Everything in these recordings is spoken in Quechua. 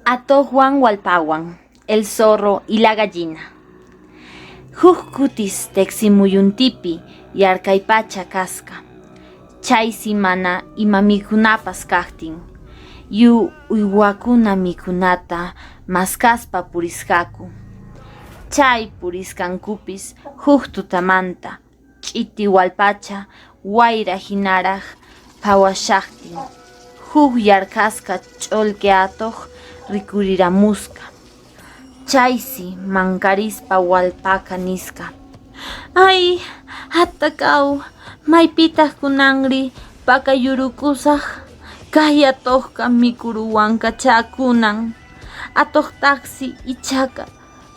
Atoqwan wallpawan, el zorro y la gallina. Huk kutis teqsimuyuntipi yarqaypacha kasqa. Chaysi mana ima mikhunapas kaqtin, lliw uywakuna mikhunata maskaspa purisqaku. Chay purisqankupis huk tutamanta ch'iti wallpacha wayra hinaraq phawashaqtin, huk yarqasqa ch'ullqi atuq rikuriramusqa. Chaysi mankarispa wallpaqa nisqa: Ay, atakaw, maypitaq kunanri pakayurukusaq? Kay atuqqa mikhuruwanqachá kunan. Atuqtaqsi ichaqa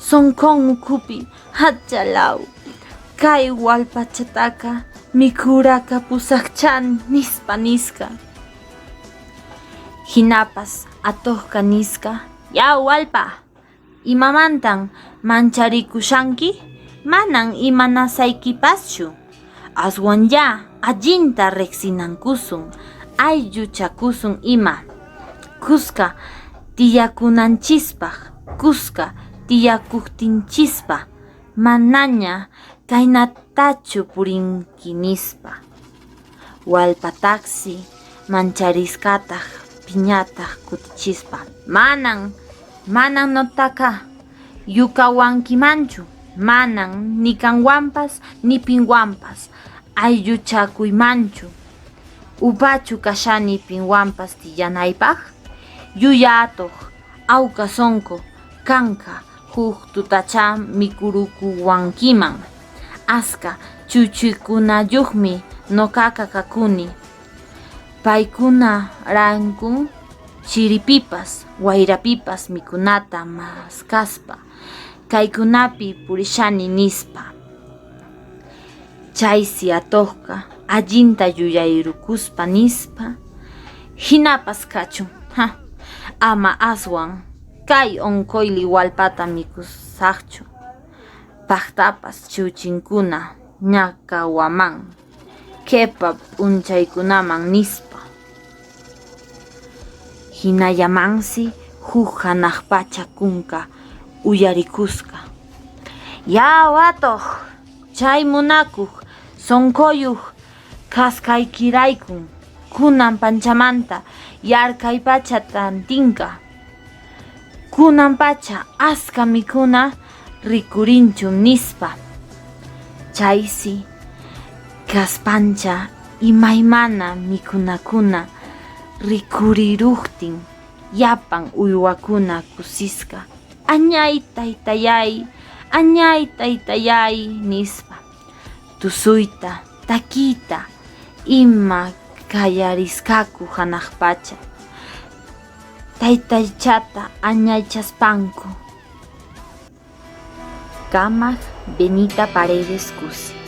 Sonqon ukhupi hachalaw, kay wallpachataqa mikhuraqapusaqchá nispa nisqa. Hinapas atuqqa nisqa, Yaw wallpa, imamantan mancharikushanki? Manan imanasaykipaschu. Aswanyá allinta riqsinankusun, aylluchakusun ima. Kuska tiyakunanchispaq, kuska tiyakuqtinchispa manaña khaynatachu purinki nispa. Wallpataqsi mancharisqataq phiñataq kutichispa, Manan, manan noqtaqa yukawankimanchu, manan ni qanwanpas ni pinwanpas aylluchakuymanchu. Upachu kashani pinwanpas tiyanaypaq? Yuya atuq, awqa sonqo, qanqa huk tutachá mikhurukuwankiman. Askha chuchuykunayuqmi noqaqa kakuni. Paykunaraykun chiripipas wayrapipas mikhunata maskaspa kaykunapi purishani nispa. Chaysi atuqqa allinta yuyayrukuspa nispa, Hinapas kachun, ha, ama aswan kay onqoyli wallpata mikhusaqchu, paqtapas chiwchinkuna ñakawaman. Qhepa p'unchaykunaman nispa. Hinallamansi huk hanaq pacha kunka uyarikusqa. Yaw atuq, chay munakuq sonqoyuq kasqaykiraykun kunan panchamanta yarqay pacha tantinqa. Kunan pacha askha mikhuna rikurinchu nispa. Chaysi kaspancha imaymana mikhunakuna rikuriruqtin llapan uywakuna kusisqa añay taytayay, añay taytayay nispa tusuyta, takiyta ima qallarisqaku hanaq pacha. Taytaychata añaychaspanku. Kamaq Benita Paredes Cusi.